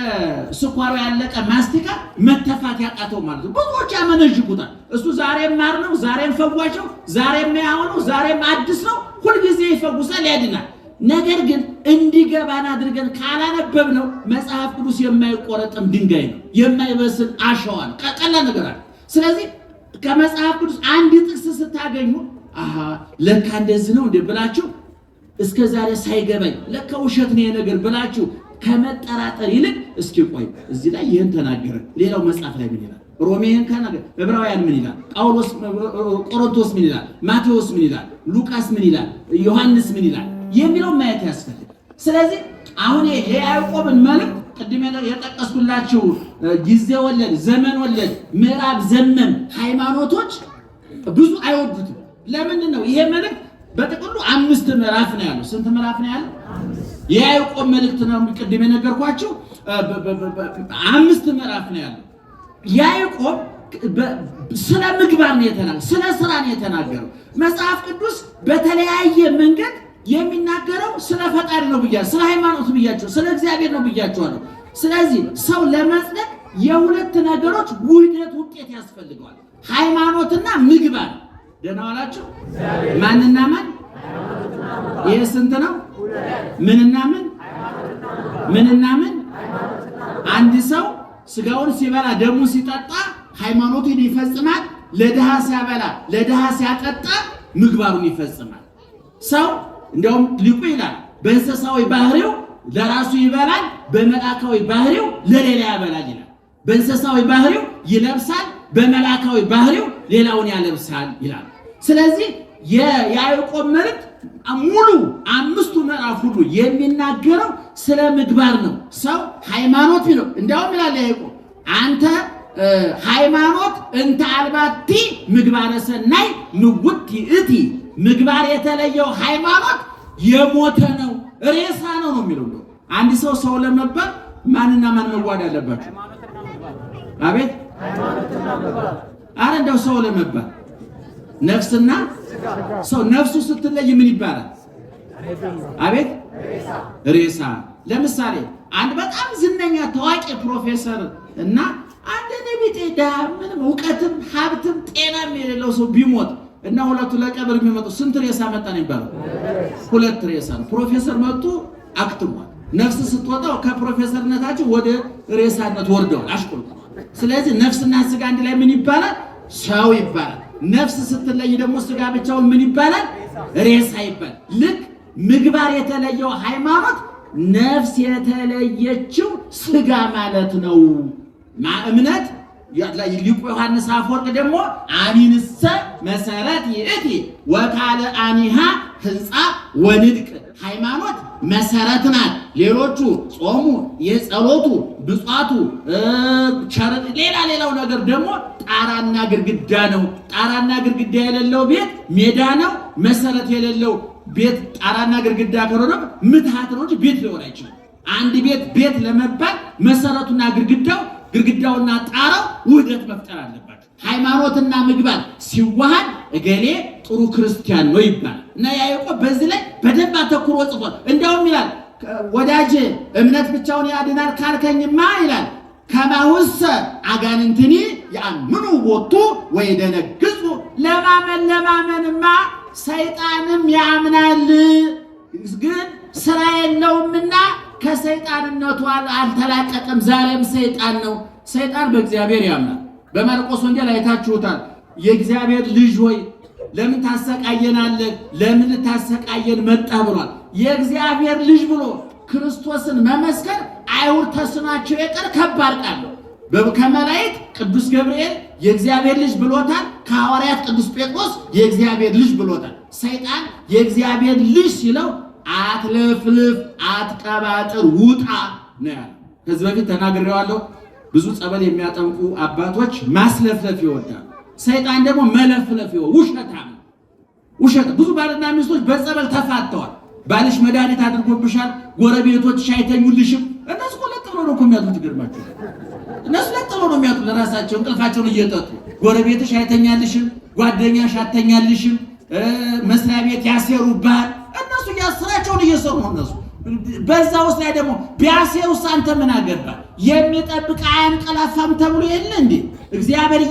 ስኳሩ ያለቀ ማስቲካ መተፋት ያቃተው ማለት ነው። ብዙዎች ያመነዥጉታል። እሱ ዛሬም ማር ነው፣ ዛሬም ፈዋሽ ነው፣ ዛሬም ሕያው ነው፣ ዛሬም አዲስ ነው። ሁልጊዜ ይፈውሳል፣ ያድናል። ነገር ግን እንዲገባን አድርገን ካላነበብነው መጽሐፍ ቅዱስ የማይቆረጥም ድንጋይ ነው፣ የማይበስል አሸዋ ነው። ቀላል ነገር አለ። ስለዚህ ከመጽሐፍ ቅዱስ አንድ ጥቅስ ስታገኙ አሃ ለካ እንደዚህ ነው እንዴ ብላችሁ እስከ ዛሬ ሳይገባኝ ለካ ውሸት ነው የነገር ብላችሁ ከመጠራጠር ይልቅ እስኪ ቆይ እዚህ ላይ ይህን ተናገረ፣ ሌላው መጽሐፍ ላይ ምን ይላል? ሮሜ ይህን ተናገረ፣ ዕብራውያን ምን ይላል? ጳውሎስ ቆሮንቶስ ምን ይላል? ማቴዎስ ምን ይላል? ሉቃስ ምን ይላል? ዮሐንስ ምን ይላል የሚለው ማየት ያስፈልጋል። ስለዚህ አሁን የያዕቆብን መልእክት ቅድም የጠቀስኩላችሁ ጊዜ ወለድ፣ ዘመን ወለድ፣ ምዕራብ ዘመን ሃይማኖቶች ብዙ አይወዱትም። ለምንድን ነው ይሄ መልእክት? በጥቅሉ 5 ምዕራፍ ነው ያለው። ስንት ምዕራፍ ነው ያለው? የያዕቆብ መልእክት ነው ቅድም የነገርኳችሁ 5 ምዕራፍ ነው ያለው። ያዕቆብ ስለ ምግባር ነው የተናገረው፣ ስለ ስራ ነው የተናገረው። መጽሐፍ ቅዱስ በተለያየ መንገድ የሚናገረው ስለ ፈጣሪ ነው ብያለሁ፣ ስለ ሃይማኖት ብያቸው፣ ስለ እግዚአብሔር ነው ብያቸዋለሁ። ስለዚህ ሰው ለመጽደቅ የሁለት ነገሮች ውህደት ውጤት ያስፈልገዋል፣ ሃይማኖትና ምግባር። ደህና ዋላችሁ። ማንና ማን? ይሄ ስንት ነው? ምንና ምን? ምንና ምን? አንድ ሰው ስጋውን ሲበላ ደሙን ሲጠጣ ሃይማኖቱን ይፈጽማል። ለድሃ ሲያበላ ለድሃ ሲያጠጣ ምግባሩን ይፈጽማል። ሰው እንደውም ሊቁ ይላል በእንስሳዊ ባህሪው ለራሱ ይበላል፣ በመላካዊ ባህሪው ለሌላ ያበላል ይላል። በእንስሳዊ ባህሪው ይለብሳል፣ በመላካዊ ባህሪው ሌላውን ያለብሳል ይላል። ስለዚህ የያዕቆብ መልእክት ሙሉ 5ቱ ምዕራፍ ሁሉ የሚናገረው ስለ ምግባር ነው። ሰው ሃይማኖት ቢለው እንዲያውም ይላል ያዕቆብ አንተ ሃይማኖት እንተ አልባቲ ምግባረ ሰናይ ምውት ይእቲ፣ ምግባር የተለየው ሃይማኖት የሞተ ነው፣ ሬሳ ነው ነው የሚለው። አንድ ሰው ሰው ለመባል ማንና ማን መዋሃድ አለባቸው? አቤት አረ እንደው ሰው ለመባል ነፍስና ሰው ነፍሱ ስትለይ ምን ይባላል? አቤት ሬሳ። ለምሳሌ አንድ በጣም ዝነኛ ታዋቂ ፕሮፌሰር እና አንድ ነቢጤ ድሃ ምንም እውቀትም ሀብትም ጤናም የሌለው ሰው ቢሞት እና ሁለቱ ለቀብር የሚመጡ ስንት ሬሳ መጣ ነው የሚባለው? 2 ሬሳ ነው። ፕሮፌሰር መጡ አክትሟል። ነፍስ ስትወጣው ከፕሮፌሰርነታቸው ወደ ሬሳነት ወርደዋል፣ አሽቆልቁሏል። ስለዚህ ነፍስና ስጋ አንድ ላይ ምን ይባላል? ሰው ይባላል። ነፍስ ስትለይ ደግሞ ስጋ ብቻውን ምን ይባላል? ሬሳ ይባላል። ልክ ምግባር የተለየው ሃይማኖት ነፍስ የተለየችው ስጋ ማለት ነው። እምነት ሊቁ ዮሐንስ አፈወርቅ ደግሞ አሚንሰ መሰረት ይእቲ ወካለ አኒሃ ህንፃ ወንድቅ፣ ሃይማኖት መሰረት ናት። ሌሎቹ ጾሙ፣ የጸሎቱ፣ ብጿቱ፣ ቸር ሌላ ሌላው ነገር ደግሞ ጣራና ግድግዳ ነው። ጣራና ግድግዳ የሌለው ቤት ሜዳ ነው። መሰረት የሌለው ቤት ጣራና ግድግዳ ከሆነ ምትሃት ነው እንጂ ቤት ሊሆን አይችልም። አንድ ቤት ቤት ለመባል መሰረቱና ግድግዳውና ጣራው ውህደት መፍጠር አለባቸው። ሃይማኖትና ምግባር ሲዋሃድ እገሌ ጥሩ ክርስቲያን ነው ይባላል። እና ያዕቆብ በዚህ ላይ በደንብ አተኩሮ ጽፏል። እንዲያውም ይላል ወዳጄ እምነት ብቻውን ያድናል ካልከኝማ ይላል ከማሁሰ አጋንንትኒ ያምኑ ቦቱ ወይደነግጹ። ለማመን ለማመንማ ሰይጣንም ያምናል፣ ግን ስራ የለውምና ከሰይጣንነቱ አልተላቀቀም። ዛሬም ሰይጣን ነው። ሰይጣን በእግዚአብሔር ያምናል። በማርቆስ ወንጌል አይታችሁታል። የእግዚአብሔር ልጅ ሆይ ለምን ታሰቃየናለህ? ለምን ልታሰቃየን መጣ ብሏል። የእግዚአብሔር ልጅ ብሎ ክርስቶስን መመስከር አይሁድ ተስኗቸው የቀር ከባድ ቃል ነው። ከመላእክት ቅዱስ ገብርኤል የእግዚአብሔር ልጅ ብሎታል። ከሐዋርያት ቅዱስ ጴጥሮስ የእግዚአብሔር ልጅ ብሎታል። ሰይጣን የእግዚአብሔር ልጅ ሲለው አትለፍልፍ፣ አትቀባጥር፣ ውጣ ነው ያለው። ከዚህ በፊት ተናግሬዋለሁ። ብዙ ጸበል የሚያጠምቁ አባቶች ማስለፍለፍ ይወዳሉ። ሰይጣን ደግሞ መለፍለፍ ይወዳል። ውሸታም ውሸት። ብዙ ባልና ሚስቶች በጸበል ተፋተዋል። ባልሽ መድኃኒት አድርጎብሻል፣ ጎረቤቶችሽ አይተኙልሽም። እነሱ እኮ ለጥ ብለው ነው እኮ የሚያድሩት። ይገርማችኋል። እነሱ ለጥ ብለው ነው የሚያድሩት ለራሳቸው እንቅልፋቸውን እየጠጡ። ጎረቤትሽ አይተኛልሽም፣ ጓደኛሽ አተኛልሽም፣ መስሪያ ቤት ያሴሩብሃል። እነሱ ስራቸውን እየሰሩ ነው እነሱ በዛ ውስጥ ላይ ደግሞ ቢያሴሩስ አንተ ምን አገባ? የሚጠብቅ አያንቀላፋም ተብሎ የለ እንዴ? እግዚአብሔር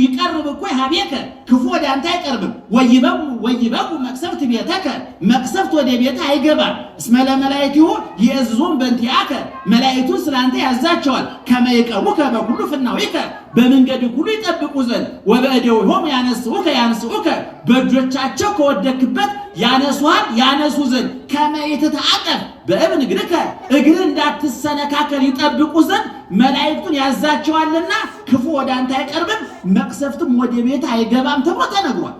ይቀርብ እኮ ሀቤከ ክፉ ወደ አንተ አይቀርብም። ወይበው ወይበው መቅሰፍት ቤተከ መቅሰፍት ወደ ቤተ አይገባም። እስመ ለመላእክቲሁ ይእዝዙም በእንቲአከ መላእክቱን ስላንተ ያዛቸዋል። ከመ ይቀቡከ በኩሉ ፍናዊከ በመንገድ ሁሉ ይጠብቁ ዘንድ ወበእደዊሆሙ ያነስኡከ ያንስኡከ በእጆቻቸው ከወደክበት ያነሱሃል ያነሱ ዘንድ ከመ ኢትትዐቀፍ በእብን እግርከ እግር እንዳትሰነካከል ይጠብቁ ዘንድ መላእክቱን ያዛቸዋልና ክፉ ወደ አንተ አይቀርብም መቅሰፍትም ወደ ቤት አይገባም ተብሎ ተነግሯል።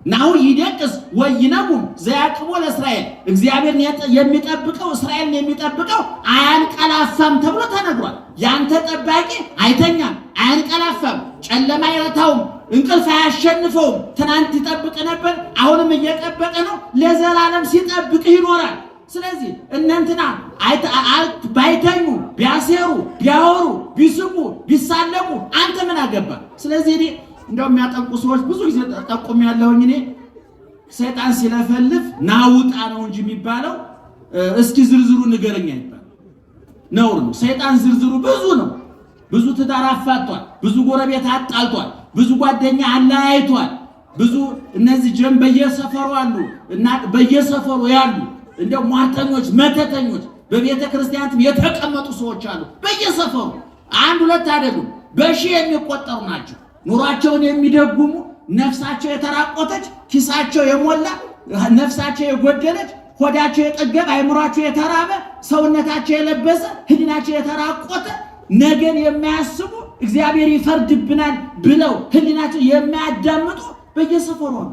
ናሁ ይደቅስ ወይነጉም ዘያቅቦ ለእስራኤል እግዚአብሔርን የሚጠብቀው እስራኤልን የሚጠብቀው አያንቀላፋም ተብሎ ተነግሯል። ያንተ ጠባቂ አይተኛም፣ አያንቀላፋም፣ ጨለማ አይረታውም፣ እንቅልፍ አያሸንፈውም። ትናንት ይጠብቅ ነበር፣ አሁንም እየጠበቀ ነው። ለዘላለም ሲጠብቅህ ይኖራል። ስለዚህ እነንትና ባይተኙ ቢያሴሩ ቢያወሩ ቢስቁ ቢሳለቁ አንተ ምን አገባ? ስለዚህ እኔ እንደው የሚያጠምቁ ሰዎች ብዙ ጊዜ ጠቁም ያለሁኝ እኔ ሰይጣን ሲለፈልፍ ናውጣ ነው እንጂ የሚባለው እስኪ ዝርዝሩ ንገረኝ አይባልም። ነውር ነው። ሰይጣን ዝርዝሩ ብዙ ነው። ብዙ ትዳር አፋቷል፣ ብዙ ጎረቤት አጣልቷል፣ ብዙ ጓደኛ አለያይቷል። ብዙ እነዚህ ጀም በየሰፈሩ አሉ እና በየሰፈሩ ያሉ እንደ ሟርተኞች፣ መተተኞች በቤተ ክርስቲያንም የተቀመጡ ሰዎች አሉ። በየሰፈሩ አንድ ሁለት አይደሉም፣ በሺህ የሚቆጠሩ ናቸው። ኑሯቸውን የሚደጉሙ ነፍሳቸው የተራቆተች፣ ኪሳቸው የሞላ፣ ነፍሳቸው የጎደለች፣ ሆዳቸው የጠገበ፣ አይምሯቸው የተራበ፣ ሰውነታቸው የለበሰ፣ ሕሊናቸው የተራቆተ፣ ነገን የማያስቡ እግዚአብሔር ይፈርድብናል ብለው ሕሊናቸው የማያዳምጡ በየሰፈሩ አሉ።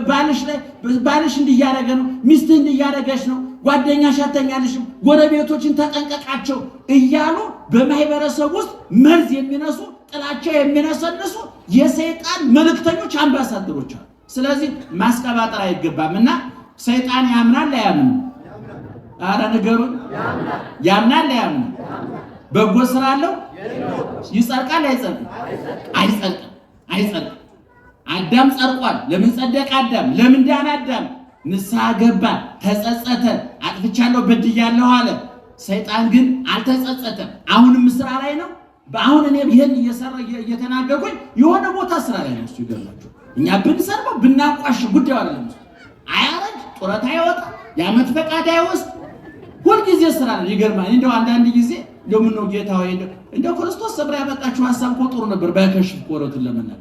ባልሽ ላይ ባልሽ እንዲያረገ ነው፣ ሚስትህ እንዲያረገች ነው፣ ጓደኛሽ አተኛልሽም፣ ጎረቤቶችን ተጠንቀቃቸው እያሉ በማህበረሰብ ውስጥ መርዝ የሚነሱ ጥላቻ የሚነሰንሱ የሰይጣን መልእክተኞች አምባሳደሮች አሉ። ስለዚህ ማስቀባጠር አይገባም እና ሰይጣን ያምናል አያምንም? ኧረ ንገሩን። ያምናል አያምንም? በጎ ስራ አለው? ይጸድቃል አይጸድቅም? አይጸድቅም። አይጸድቅም። አዳም ጸድቋል። ለምን ጸደቀ አዳም? ለምን ዳነ አዳም? ንስሐ ገባ፣ ተጸጸተ፣ አጥፍቻለሁ በድያለሁ አለ። ሰይጣን ግን አልተጸጸተም። አሁንም ስራ ላይ ነው። በአሁን እኔ ይህን እየሰራ እየተናገርኩኝ የሆነ ቦታ ስራ ላይ ነው እሱ። ይገርማችሁ፣ እኛ ብንሰርበው ብናቋሽ ጉዳዩ አይደለም። እሱ አያረጅ፣ ጡረታ አይወጣ፣ የዓመት ፈቃድ አይወስድ፣ ሁልጊዜ ስራ ነው። ይገርማል። እንደው አንዳንድ ጊዜ እንደው ምነው ጌታ ሆይ እንደው ክርስቶስ ሰብራ ያመጣችሁ ሀሳብ እኮ ጥሩ ነበር ባይከሽፍ ቆረቱን ለመናገር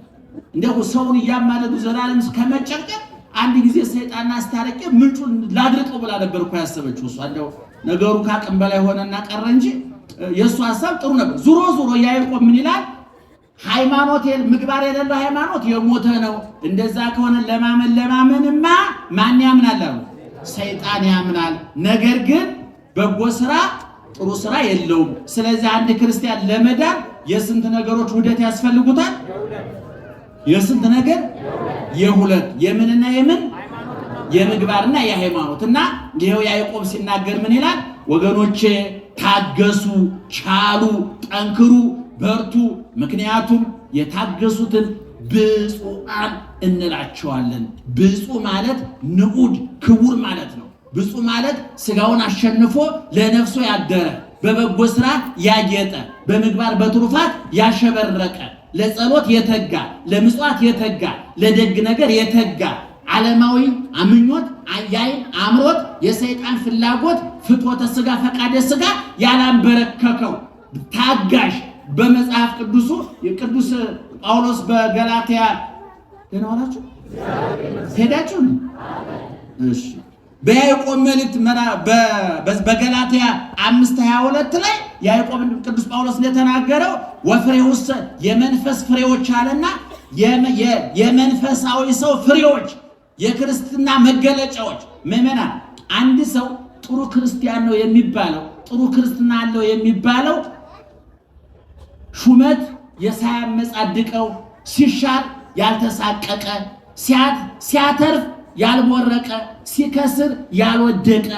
እንደው ሰውን እያማለዱ ዘላለም ከመጨቅጨቅ አንድ ጊዜ ሰይጣን አስታርቄ ምንጩን ላድርቀው ብላ ነበር እኮ ያሰበችው እሷ። እንደው ነገሩ ከአቅም በላይ ሆነና ቀረ እንጂ የእሱ ሀሳብ ጥሩ ነበር። ዙሮ ዙሮ ያዕቆብ ምን ይላል? ሃይማኖት ምግባር የሌለው ሃይማኖት የሞተ ነው። እንደዛ ከሆነ ለማመን ለማመንማ ማን ያምናል አሉ? ሰይጣን ያምናል። ነገር ግን በጎ ስራ ጥሩ ስራ የለውም። ስለዚህ አንድ ክርስቲያን ለመዳን የስንት ነገሮች ውህደት ያስፈልጉታል? የስንት ነገር? የሁለት። የምንና የምን? የምግባርና የሃይማኖት። እና ይሄው ያዕቆብ ሲናገር ምን ይላል? ወገኖቼ ታገሱ፣ ቻሉ፣ ጠንክሩ፣ በርቱ። ምክንያቱም የታገሱትን ብፁዓን እንላቸዋለን። ብፁዕ ማለት ንዑድ ክቡር ማለት ነው። ብፁዕ ማለት ስጋውን አሸንፎ ለነፍሱ ያደረ፣ በበጎ ስራ ያጌጠ፣ በምግባር በትሩፋት ያሸበረቀ፣ ለጸሎት የተጋ፣ ለምጽዋት የተጋ፣ ለደግ ነገር የተጋ፣ ዓለማዊ አምኞት፣ የዓይን አምሮት፣ የሰይጣን ፍላጎት፣ ፍትወተ ስጋ፣ ፈቃደ ስጋ ያላንበረከከው ታጋሽ። በመጽሐፍ ቅዱሱ የቅዱስ ጳውሎስ በገላትያ፣ ደህና ዋላችሁ? ሄዳችሁ? እሺ፣ በያዕቆብ መልእክት በገላትያ 5:22 ላይ ያዕቆብ ቅዱስ ጳውሎስ እንደተናገረው ወፍሬውሰ የመንፈስ ፍሬዎች አለና የመንፈሳዊ ሰው ፍሬዎች፣ የክርስትና መገለጫዎች። ምዕመናን፣ አንድ ሰው ጥሩ ክርስቲያን ነው የሚባለው፣ ጥሩ ክርስትና አለው የሚባለው ሹመት የሳያመጻድቀው፣ ሲሻር ያልተሳቀቀ፣ ሲያተርፍ ያልቦረቀ፣ ሲከስር ያልወደቀ፣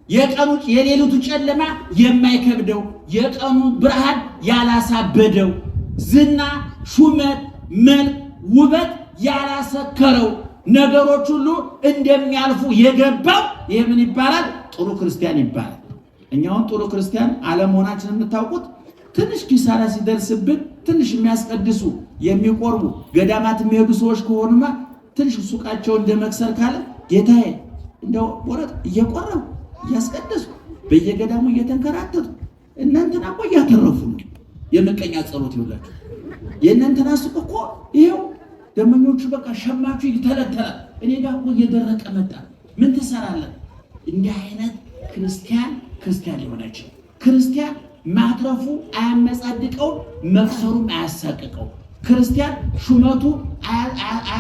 የቀኑ የሌሊቱ ጨለማ የማይከብደው፣ የቀኑ ብርሃን ያላሳበደው፣ ዝና፣ ሹመት፣ መልክ፣ ውበት ያላሰከረው፣ ነገሮች ሁሉ እንደሚያልፉ የገባው፣ ይህ ምን ይባላል? ጥሩ ክርስቲያን ይባላል። እኛውን ጥሩ ክርስቲያን አለመሆናችን የምታውቁት ትንሽ ኪሳራ ሲደርስብን፣ ትንሽ የሚያስቀድሱ፣ የሚቆርቡ፣ ገዳማት የሚሄዱ ሰዎች ከሆኑማ ትንሽ ሱቃቸው እንደ መክሰር ካለ ጌታዬ እንደው ቆረጥ እየቆረቡ እያስቀደሱ በየገዳሙ እየተንከራተቱ እናንተና እኮ እያተረፉ ነው። የምቀኛ ጸሎት ይውላችሁ። የእናንተና ሱቅ እኮ ይኸው ደመኞቹ በቃ ሸማቹ ይተለተላል። እኔ ጋር እኮ እየደረቀ መጣ። ምን ትሰራለህ? እንዲህ አይነት ክርስቲያን ክርስቲያን ሊሆን አይችልም። ክርስቲያን ማትረፉ አያመጻድቀውም፣ መክሰሩም አያሳቅቀውም። ክርስቲያን ሹመቱ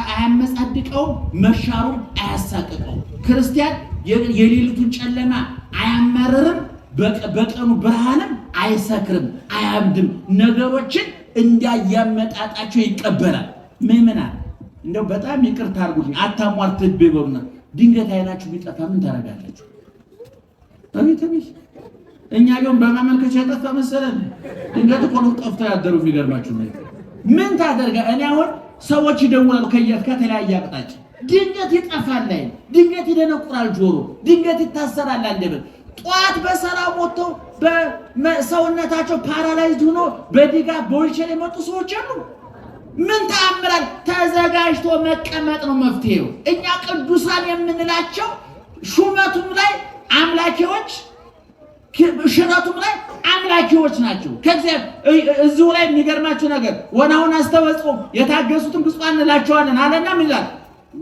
አያመጻድቀውም፣ መሻሩም አያሳቅቀውም። ክርስቲያን የሌሊቱን ጨለማ አያማርርም፣ በቀኑ ብርሃንም አይሰክርም፣ አያብድም። ነገሮችን እንዳያመጣጣቸው ይቀበላል። ምዕመናን፣ እንደው በጣም ይቅርታ አድርጉልኝ፣ አታሟርትብኝ በሉና ድንገት አይናችሁ ቢጠፋ ምን ታደርጋላችሁ? አቤት አቤት! እኛ ቢሆን በማመልከቻ የጠፋ መሰለን። ድንገት እኮ ነው ጠፍቶ ያደሩ። የሚገርማችሁ ነገር ምን ታደርጋ? እኔ አሁን ሰዎች ይደውላሉ ከየት ከተለያየ አቅጣጫ። ድንገት ይጠፋል አይን፣ ድንገት ይደነቁራል ጆሮ፣ ድንገት ይታሰራል አንደበት። ጠዋት በሰላም ወጥተው በሰውነታቸው paralyzed ሆኖ በድጋፍ በዊልቸር የመጡ ሰዎች አሉ። ምን ተአምራል? ተዘጋጅቶ መቀመጥ ነው መፍትሄው። እኛ ቅዱሳን የምንላቸው ሹመቱም ላይ አምላኪዎች፣ ሽረቱም ላይ አምላኪዎች ናቸው። ከዚያ እዚሁ ላይ የሚገርማችሁ ነገር ወናሁን አስተበጽኦም የታገሱትን ብፁዓን እንላቸዋለን አለና ምን ይላል?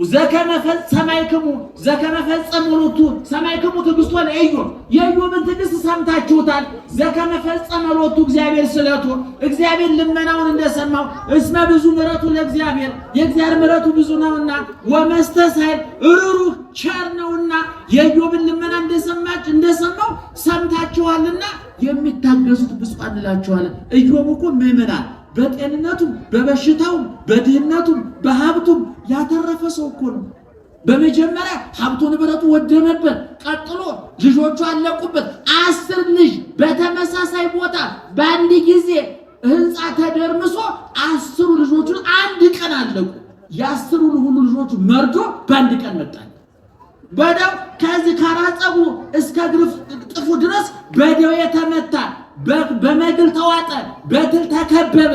ዘከመ ሰማይክሙ ዘከመ ፈጸሙ ሎቱ ሰማይክሙ ትዕግስቶ ለኢዮብ፣ የኢዮብን ትዕግስት ሰምታችሁታል። ዘከመ ፈጸመ ሎቱ እግዚአብሔር ስለቱ፣ እግዚአብሔር ልመናውን እንደሰማው፣ እስመ ብዙ ምሕረቱ ለእግዚአብሔር፣ የእግዚአብሔር ምሕረቱ ብዙ ነውና፣ ወመስተሳይል ርሩህ ቸር ነውና፣ የኢዮብን ልመና እንደሰማች እንደሰማው ሰምታችኋልና የሚታገሱት ብፁዓን እንላቸዋለን። ኢዮብ እኮ ምዕመናን በጤንነቱም በበሽታውም በድህነቱም በሀብቱም ያተረፈ ሰው እኮ ነው። በመጀመሪያ ሀብቱ ንብረቱ ወደመበት፣ ቀጥሎ ልጆቹ አለቁበት። 10 ልጅ በተመሳሳይ ቦታ በአንድ ጊዜ ህንፃ ተደርምሶ 10ሩ ልጆቹን አንድ ቀን አለቁ። የ10ሩ ሁሉ ልጆቹ መርዶ በአንድ ቀን መጣል። በደው ከዚህ ከራስ ፀጉሩ እስከ እግር ጥፍሩ ድረስ በደዌ የተመታ፣ በመግል ተዋጠ፣ በትል ተከበበ፣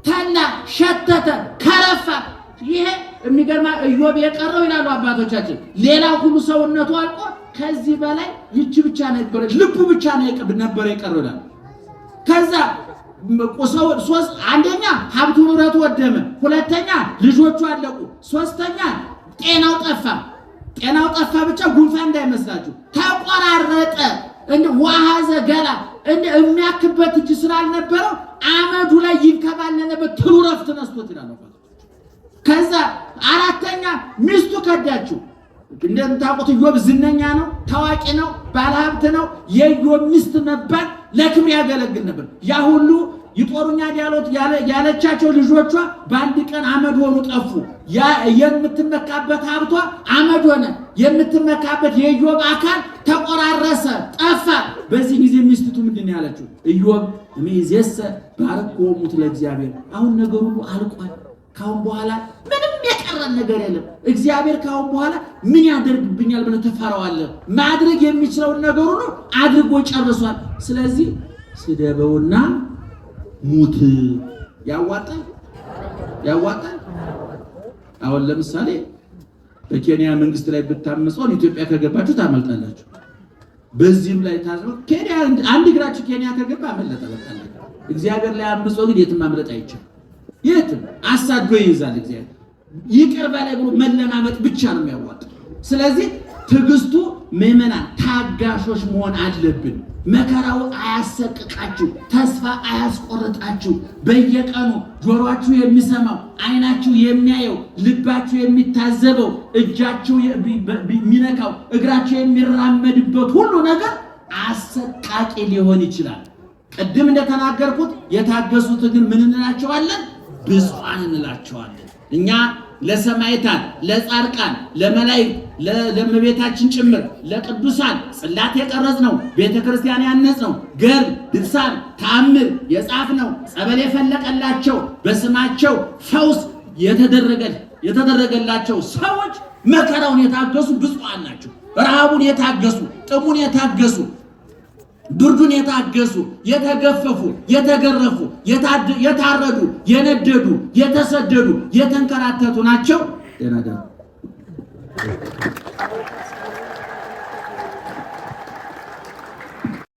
ተላ፣ ሸተተ፣ ከረፋ። ይሄ የሚገርማ ኢዮብ የቀረው ይላሉ አባቶቻችን። ሌላ ሁሉ ሰውነቱ አልቆ ከዚህ በላይ ይቺ ብቻ ነበረ፣ ልቡ ብቻ ነው ነበረ የቀረው ይላሉ። ከዛ ሶስት፣ አንደኛ ሀብቱ ንብረቱ ወደመ፣ ሁለተኛ ልጆቹ አለቁ፣ ሶስተኛ ጤናው ጠፋ። ጤናው ጠፋ ብቻ ጉንፋን እንዳይመስላችሁ ተቆራረጠ። እንደ ዋሃዘ ገላ እንደ የሚያክበት እጅ ስላልነበረው አመዱ ላይ ይንከባለለበት ትሉ ረፍት ነስቶት ይላል። ከዛ አራተኛ ሚስቱ ከዳችው። እንደምታውቁት ኢዮብ ዝነኛ ነው፣ ታዋቂ ነው፣ ባለሀብት ነው። የኢዮብ ሚስት መባል ለክብር ያገለግል ነበር። ያ ሁሉ ይጦሩኛል ያለቻቸው ልጆቿ በአንድ ቀን አመድ ሆኑ፣ ጠፉ። የምትመካበት ሀብቷ አመድ ሆነ። የምትመካበት የኢዮብ አካል ተቆራረሰ፣ ጠፋ። በዚህ ጊዜ ሚስቲቱ ምንድን ነው ያለችው? ኢዮብ እምይእዜሰ ባርኮ ሙት ለእግዚአብሔር። አሁን ነገሩ ሁሉ አልቋል። ካሁን በኋላ ምንም የቀረን ነገር የለም። እግዚአብሔር ካሁን በኋላ ምን ያደርግብኛል ብለህ ትፈራዋለህ። ማድረግ የሚችለውን ነገር ሁሉ አድርጎ ጨርሷል። ስለዚህ ስደበውና ሙት። ያዋጣል፣ ያዋጣል። አሁን ለምሳሌ በኬንያ መንግስት ላይ ብታምፀውን ኢትዮጵያ ከገባችሁ ታመልጣላችሁ። በዚህም ላይ ታዝነው ኬንያ አንድ እግራችሁ ኬንያ ከገባ አመለጠ። በቃ እግዚአብሔር ላይ አምጾ ግን የትም ማምለጥ አይቻልም። የትም አሳዶ ይይዛል። እግዚአብሔር ይቅር በላይ ብሎ መለማመጥ ብቻ ነው የሚያዋጣው። ስለዚህ ትዕግስቱ ምዕመናን ታጋሾች መሆን አለብን። መከራው አያሰቅቃችሁ፣ ተስፋ አያስቆርጣችሁ። በየቀኑ ጆሮአችሁ የሚሰማው፣ ዓይናችሁ የሚያየው፣ ልባችሁ የሚታዘበው፣ እጃችሁ የሚነካው፣ እግራችሁ የሚራመድበት ሁሉ ነገር አሰቃቂ ሊሆን ይችላል። ቅድም እንደተናገርኩት የታገሱት ግን ምን እንላቸዋለን? ብፁዓን እንላቸዋለን። እኛ ለሰማዕታት፣ ለጻድቃን፣ ለመላእክት፣ ለእመቤታችን ጭምር ለቅዱሳን ጽላት የቀረጽነው ቤተ ክርስቲያን ያነጽነው ገድል፣ ድርሳን፣ ተአምር የጻፍነው ጸበል የፈለቀላቸው በስማቸው ፈውስ የተደረገላቸው ሰዎች መከራውን የታገሱ ብፁዓን ናቸው። ረሃቡን የታገሱ፣ ጥሙን የታገሱ፣ ብርዱን የታገሱ፣ የተገፈፉ፣ የተገረፉ፣ የታረዱ፣ የነደዱ፣ የተሰደዱ፣ የተንከራተቱ ናቸው። ደህና ደሩ።